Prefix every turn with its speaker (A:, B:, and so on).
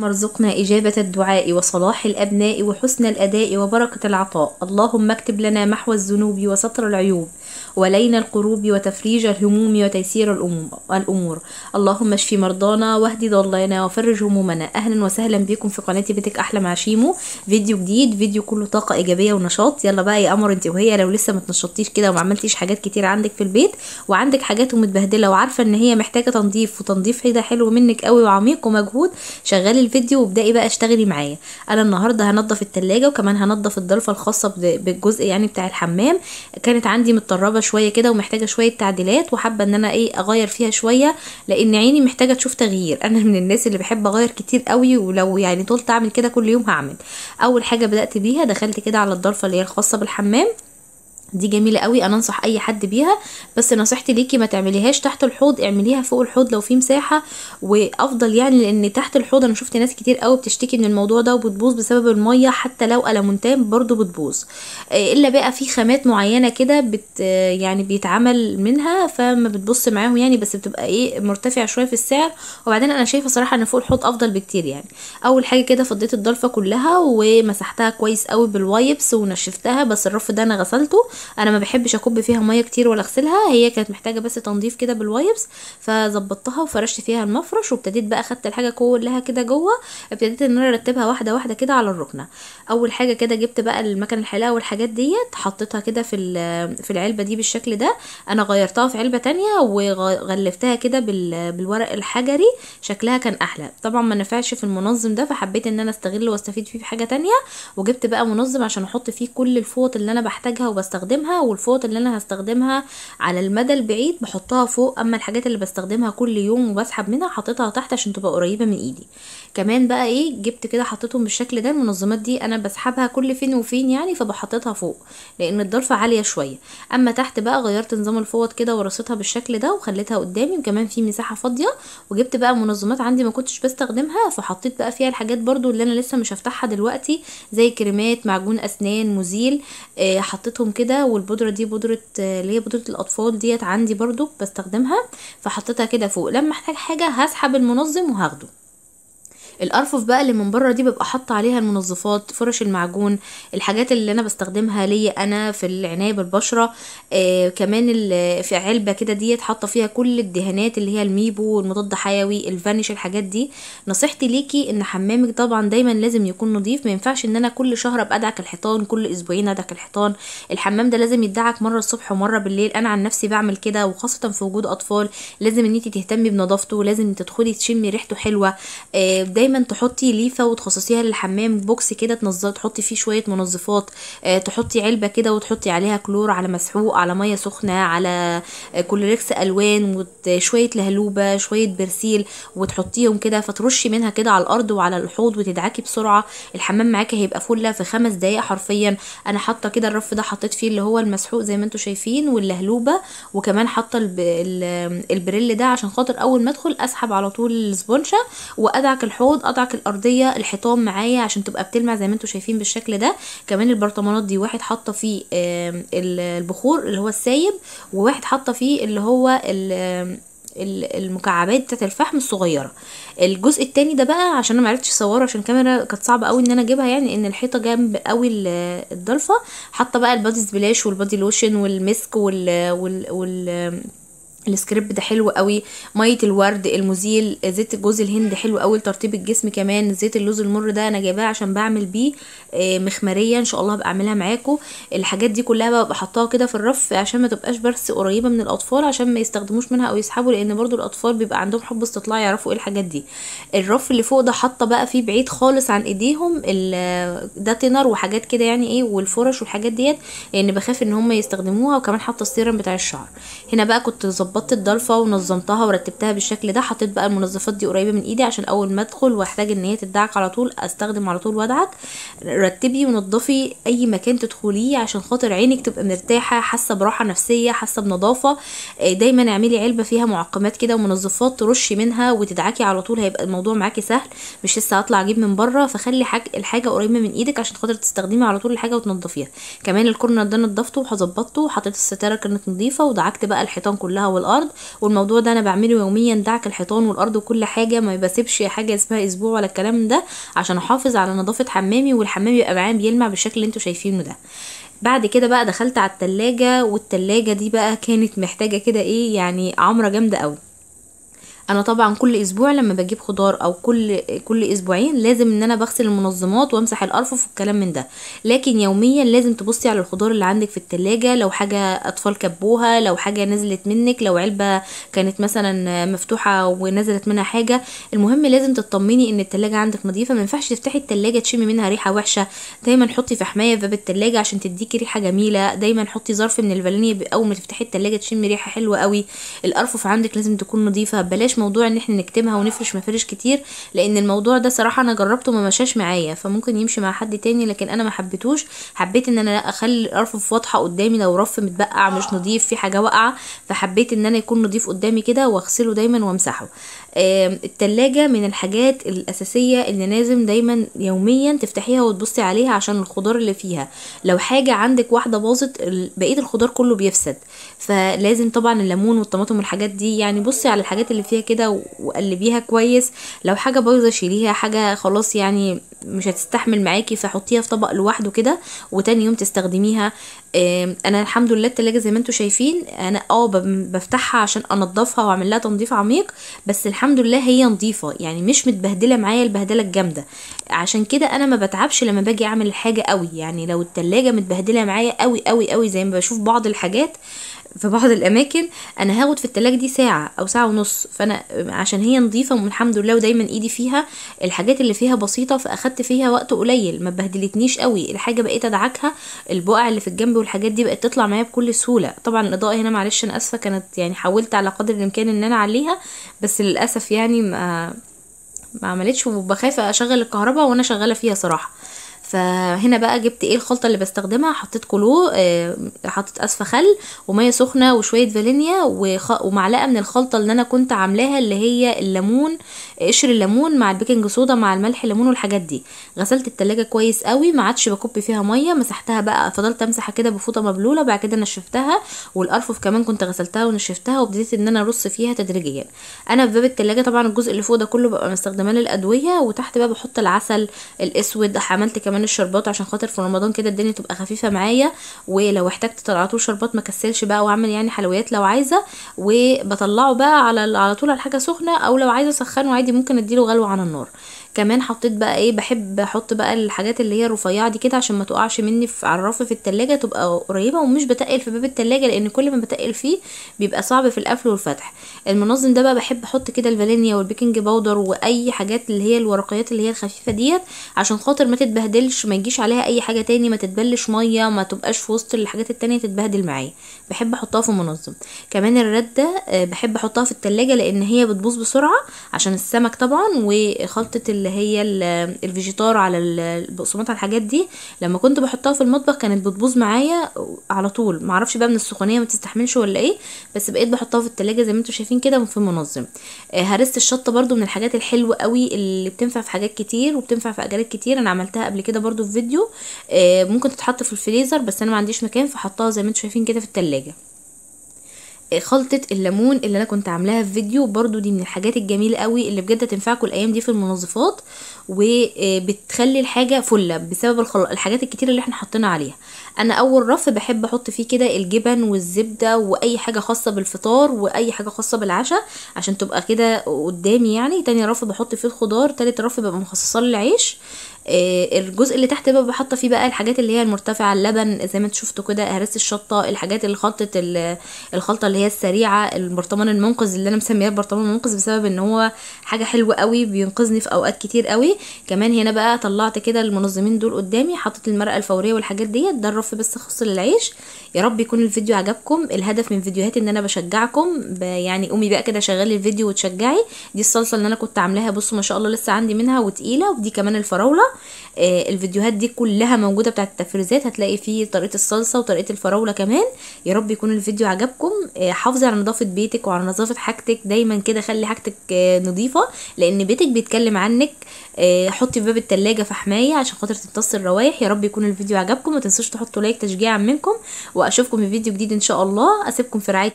A: ارزقنا إجابة الدعاء وصلاح الأبناء وحسن الأداء وبركة العطاء. اللهم اكتب لنا محو الذنوب وستر العيوب ولين القروب وتفريج الهموم وتيسير الأمور. اللهم اشف مرضانا واهد ضلانا وفرج همومنا. أهلا وسهلا بكم في قناة بيتك أحلى مع شيمو. فيديو جديد، فيديو كله طاقة إيجابية ونشاط. يلا بقى يا قمر انت وهي، لو لسه ما تنشطتيش كده وما عملتيش حاجات كتير عندك في البيت وعندك حاجات ومتبهدلة وعارفة ان هي محتاجة تنظيف، وتنظيف كده حلو منك قوي وعميق ومجهود، شغلي الفيديو وابدأي بقى اشتغلي معايا. انا النهارده هنضف التلاجة وكمان هنضف الضلفه الخاصة بالجزء يعني بتاع الحمام. كانت عندي متطربه شوية كده ومحتاجة شوية تعديلات، وحابة ان انا ايه اغير فيها شوية لان عيني محتاجه تشوف تغيير. انا من الناس اللي بحب اغير كتير قوي، ولو يعني طولت اعمل كده كل يوم هعمل. اول حاجة بدأت بيها دخلت كده على الضلفه اللي هي الخاصة بالحمام، دي جميلة قوي، انا انصح اي حد بيها، بس نصيحتي ليكي ما تعمليهاش تحت الحوض، اعمليها فوق الحوض لو في مساحة وافضل يعني، لان تحت الحوض انا شفت ناس كتير قوي بتشتكي من الموضوع ده وبتبوظ بسبب المية، حتى لو ألمونتان برضو بتبوظ، الا بقى في خامات معينة كده يعني بيتعمل منها فما بتبص معاهم يعني، بس بتبقى ايه مرتفعة شوية في السعر. وبعدين انا شايفه صراحة ان فوق الحوض افضل بكتير يعني. اول حاجة كده فضيت الضلفه كلها ومسحتها كويس قوي بال wipes ونشفتها، بس الرف ده انا غسلته، انا ما بحبش اكب فيها مية كتير ولا اغسلها، هي كانت محتاجه بس تنظيف كده بال wipes، فظبطتها وفرشت فيها المفرش، وابتديت بقى خدت الحاجة كلها كده جوه، ابتديت ان انا ارتبها واحدة واحدة كده على الركنه. اول حاجة كده جبت بقى المكان الحلاقة والحاجات ديت، حطيتها كده في العلبة دي بالشكل ده، انا غيرتها في علبة تانية وغلفتها كده بالورق الحجري، شكلها كان احلى. طبعا ما نفعش في المنظم ده، فحبيت ان انا استغله واستفيد فيه في حاجة تانية، وجبت بقى منظم عشان احط فيه كل الفوط اللي انا بحتاجها وبستخدمها، والفوط اللي انا هستخدمها على المدى البعيد بحطها فوق، اما الحاجات اللي بستخدمها كل يوم وبسحب منها حطيتها تحت عشان تبقى قريبه من ايدي. كمان بقى ايه جبت كده حطيتهم بالشكل ده، المنظمات دي انا بسحبها كل فين وفين يعني، فبحطتها فوق لان الضلفه عالية شوية. اما تحت بقى غيرت نظام الفوط كده ورصيتها بالشكل ده وخليتها قدامي، وكمان في مساحة فاضية، وجبت بقى منظمات عندي ما كنتش بستخدمها، فحطيت بقى فيها الحاجات برضو اللي انا لسه مش هفتحها دلوقتي، زي كريمات، معجون اسنان، مزيل، حطيتهم كده. والبودره دي بودره اللي هي بودره الاطفال ديت عندي برضو بستخدمها، فحطيتها كده فوق. لما احتاج حاجة هسحب المنظم وهاخده. الارفف بقى اللي من بره دي ببقى حاطه عليها المنظفات، فرش المعجون، الحاجات اللي انا بستخدمها ليا انا في العناية بالبشره، كمان في علبة كده ديت حاطه فيها كل الدهانات اللي هي الميبو والمضاد حيوي، الفانيش، الحاجات دي. نصيحتي ليكي ان حمامك طبعا دايما لازم يكون نظيف، ما ينفعش ان انا كل شهر ابقى ادعك الحيطان، كل اسبوعين ادعك الحيطان. الحمام ده لازم يدعك مرة الصبح ومرة بالليل، انا عن نفسي بعمل كده، وخاصة في وجود اطفال لازم ان انت تهتمي بنظافته، لازم تدخلي تشمي ريحته حلوة، دايما تحطي ليفه وتخصصيها للحمام، box كده تحطي فيه شوية منظفات، تحطي علبة كده وتحطي عليها كلور، على مسحوق، على مية سخنة، على كلوركس الوان، وشوية لهلوبه، شوية برسيل، وتحطيهم كده، فترشي منها كده على الارض وعلى الحوض وتدعكي بسرعة. الحمام معاكي هيبقى فله في 5 دقايق حرفيا. انا حاطه كده الرف ده حطيت فيه اللي هو المسحوق زي ما انتم شايفين واللهلوبه، وكمان حاطه البريل ده عشان خاطر اول ما ادخل اسحب على طول السبونشه وادعك الحوض، ادعك الارضية، الحيطان معايا عشان تبقى بتلمع زي ما انتم شايفين بالشكل ده. كمان البرطمانات دي واحد حاطه فيه البخور اللي هو السايب، وواحد حاطه فيه اللي هو المكعبات بتاعت الفحم الصغيرة. الجزء التاني ده بقى عشان انا معرفتش اصوره عشان الكاميرا كانت صعبة قوي ان انا اجيبها يعني، ان الحيطة جنب قوي الضلفه، حاطه بقى ال body splash وال body lotion والمسك وال ال scrub ده حلو قوي، مية الورد، المزيل، زيت جوز الهند حلو قوي لترطيب الجسم، كمان زيت اللوز المر ده انا جايباه عشان بعمل بيه مخمريه ان شاء الله هبقى اعملها معاكم. الحاجات دي كلها ببقى حطاها كده في الرف عشان ما تبقاش بس قريبه من الاطفال، عشان ما يستخدموش منها او يسحبوا، لان برضو الاطفال بيبقى عندهم حب استطلاع يعرفوا ايه الحاجات دي. الرف اللي فوق ده حاطه بقى فيه بعيد خالص عن ايديهم ده تنر وحاجات كده يعني ايه، والفرش والحاجات ديت، لان بخاف ان هم يستخدموها. وكمان حاطه السيرم بتاع الشعر. هنا بقى كنت ظبطت الضلفه ونظمتها ورتبتها بالشكل ده، حطيت بقى المنظفات دي قريبه من ايدي عشان اول ما ادخل واحتاج ان هي تدعك على طول استخدم على طول وادعك. رتبي ونضفي اي مكان تدخليه عشان خاطر عينك تبقى مرتاحة، حاسه براحة نفسية، حاسه بنظافه. دايما اعملي علبة فيها معقمات كده ومنظفات ترشي منها وتدعكي على طول، هيبقى الموضوع معاكي سهل، مش لسه هطلع اجيب من بره. فخلي الحاجة قريبه من ايدك عشان خاطر تستخدمي على طول الحاجة وتنضفيها. كمان ال corner ده نضفته وظبطته، وحطيت الستارة كانت نظيفة، ودعكت بقى الحيطان كلها الارض. والموضوع ده انا بعمله يوميا، دعك الحيطان والارض وكل حاجة، ما بسيبش حاجة اسمها اسبوع ولا الكلام ده، عشان احافظ على نظافة حمامي، والحمام يبقى معايا بيلمع بالشكل اللي انتوا شايفينه ده. بعد كده بقى دخلت على التلاجة، والتلاجة دي بقى كانت محتاجه كده ايه يعني عمره جامدة قوي. انا طبعا كل اسبوع لما بجيب خضار او كل اسبوعين لازم ان انا بغسل المنظمات وامسح الارفف والكلام من ده، لكن يوميا لازم تبصي على الخضار اللي عندك في التلاجة، لو حاجة اطفال كبوها، لو حاجة نزلت منك، لو علبة كانت مثلا مفتوحة ونزلت منها حاجة. المهم لازم تطمني ان التلاجة عندك نظيفة، ما ينفعش تفتحي التلاجة تشمي منها ريحه وحشة. دايما حطي فحمايه في باب التلاجة عشان تديكي ريحه جميلة، دايما حطي ظرف من الفانيليا اول ما تفتحي التلاجة تشمي ريحه حلوة قوي. الارفف عندك لازم تكون نظيفة، بلاش موضوع ان احنا نكتمها ونفرش مفارش كتير، لان الموضوع ده صراحة انا جربته ما مشاش معايا، فممكن يمشي مع حد تاني لكن انا ما حبيتهوش. حبيت ان انا اخلي الارفف واضحة قدامي، لو رف متبقع مش نظيف في حاجة واقعه، فحبيت ان انا يكون نظيف قدامي كده واغسله دايما وامسحه. التلاجة من الحاجات الاساسية اللي لازم دايما يوميا تفتحيها وتبصي عليها عشان الخضار اللي فيها، لو حاجة عندك واحدة باظت بقية الخضار كله بيفسد، فلازم طبعا الليمون والطماطم والحاجات دي يعني بصي على الحاجات اللي فيها كده وقلبيها كويس، لو حاجة بايظة شيليها، حاجة خلاص يعني مش هتستحمل معاكي فحطيها في طبق لوحده كده وتاني يوم تستخدميها. انا الحمد لله التلاجة زي ما انتم شايفين انا بفتحها عشان انضفها واعمل لها تنظيف عميق، بس الحمد لله هي نظيفة يعني مش متبهدله معايا البهدله الجامدة، عشان كده انا ما بتعبش لما باجي اعمل الحاجة قوي. يعني لو التلاجة متبهدله معايا قوي قوي قوي زي ما بشوف بعض الحاجات في بعض الاماكن، انا هاخد في التلاجة دي ساعة او ساعة ونص، فانا عشان هي نظيفة والحمد لله ودايما ايدي فيها الحاجات اللي فيها بسيطة، فاخدت فيها وقت قليل ما بهدلتنيش قوي الحاجة، بقيت ادعكها، البقع اللي في الجنب والحاجات دي بقت تطلع معايا بكل سهولة. طبعا الاضاءة هنا معلش انا اسفه كانت يعني حاولت على قدر الامكان ان انا اعليها، بس للاسف يعني ما عملتش، وبخاف اشغل الكهرباء وانا شغالة فيها صراحة. فهنا بقى جبت ايه الخلطة اللي بستخدمها، حطيت كلو، حطيت اسفه خل ومية سخنة وشوية فانيليا ومعلقة من الخلطة اللي انا كنت عاملاها اللي هي الليمون، قشر الليمون مع ال baking soda مع الملح الليمون والحاجات دي. غسلت التلاجة كويس قوي، ما عادش بكب فيها مية، مسحتها بقى، فضلت امسحها كده بفوطه مبلوله، بعد كده نشفتها، والارفف كمان كنت غسلتها ونشفتها، وابتديت ان انا ارص فيها تدريجيا. انا في باب التلاجة طبعا الجزء اللي فوق ده كله ببقى مستخدماه للادوية، وتحت بقى بحط العسل الاسود، عملت كمان الشربات عشان خاطر في رمضان كده الدنيا تبقى خفيفة معايا، ولو احتجت على طول شربات ما كسلش بقى واعمل يعني حلويات لو عايزه، وبطلعه بقى على طول على حاجة سخنة، او لو عايزه اسخنه عادي ممكن اديله غلوه على النار. كمان حطيت بقى ايه، بحب احط بقى الحاجات اللي هي الرفيعة دي كده عشان ما تقعش مني في على الرف في التلاجة، تبقى قريبه ومش بتقل في باب التلاجة، لان كل ما بتقل فيه بيبقى صعب في القفل والفتح. المنظم ده بقى بحب احط كده الفانيليا وال baking powder واي حاجات اللي هي الورقيات اللي هي الخفيفة ديت عشان خاطر ما تتبهدلش، ما يجيش عليها اي حاجة تاني، ما تتبلش مية، ما تبقاش في وسط الحاجات التانية تتبهدل معايا. بحب احطها في منظم. كمان الردة بحب احطها في التلاجة لان هي بتبوظ بسرعة عشان السمك طبعا، وخلطه اللي هي الفيجيتار على البقسماط على الحاجات دي لما كنت بحطها في المطبخ كانت بتبوظ معايا على طول، معرفش بقى من السخونيه ما تستحملش ولا ايه، بس بقيت بحطها في التلاجة زي ما انتم شايفين كده في منظم. هرسه الشطه برده من الحاجات الحلوة قوي اللي بتنفع في حاجات كتير وبتنفع في اكلات كتير، انا عملتها قبل كده برده في فيديو. ممكن تتحط في الفريزر بس انا ما عنديش مكان فحطها زي ما انتم شايفين كده في التلاجة. خلطة الليمون اللي انا كنت عاملاها في فيديو برضو دي من الحاجات الجميلة قوي اللي بجد تنفعكم الايام دي في المنظفات، وبتخلي الحاجة فلة بسبب الحاجات الكتير اللي احنا حاطينها عليها. انا اول رف بحب احط فيه كده الجبن والزبدة واي حاجة خاصة بالفطار واي حاجة خاصة بالعشاء عشان تبقى كده قدامي يعني. تاني رف بحط فيه الخضار، تالت رف ببقى مخصصاه للعيش. الجزء اللي تحت بقى بحط فيه بقى الحاجات اللي هي المرتفعة، اللبن زي ما انتوا شفتوا كده، هرس الشطه، الحاجات اللي خلطه الخلطة اللي هي السريعة، البرطمان المنقذ اللي انا مسمياه البرطمان المنقذ بسبب ان هو حاجة حلوة قوي بينقذني في اوقات كتير قوي. كمان هنا بقى طلعت كده المنظمين دول قدامي، حطيت المرقه الفورية والحاجات ديت. ده الرف بس خاص للعيش. يا رب يكون الفيديو عجبكم. الهدف من فيديوهاتي ان انا بشجعكم، يعني قومي بقى كده شغلي الفيديو وتشجعي. دي الصلصه اللي انا كنت عاملاها، بصوا ما شاء الله لسه عندي منها وتقيله، ودي كمان الفراوله. الفيديوهات دي كلها موجودة بتاعت التفريزات، هتلاقي فيه طريقه الصلصه وطريقه الفراوله كمان. يا رب يكون الفيديو عجبكم. حافظي على نظافة بيتك وعلى نظافة حاجتك دايما كده، خلي حاجتك نظيفة لان بيتك بيتكلم عنك. حطي في باب التلاجة فحمايه عشان خاطر تمتص الروايح. يا رب يكون الفيديو عجبكم، ما تنسوش تحطوا like تشجيعا منكم، واشوفكم في فيديو جديد ان شاء الله. اسيبكم في رعاية.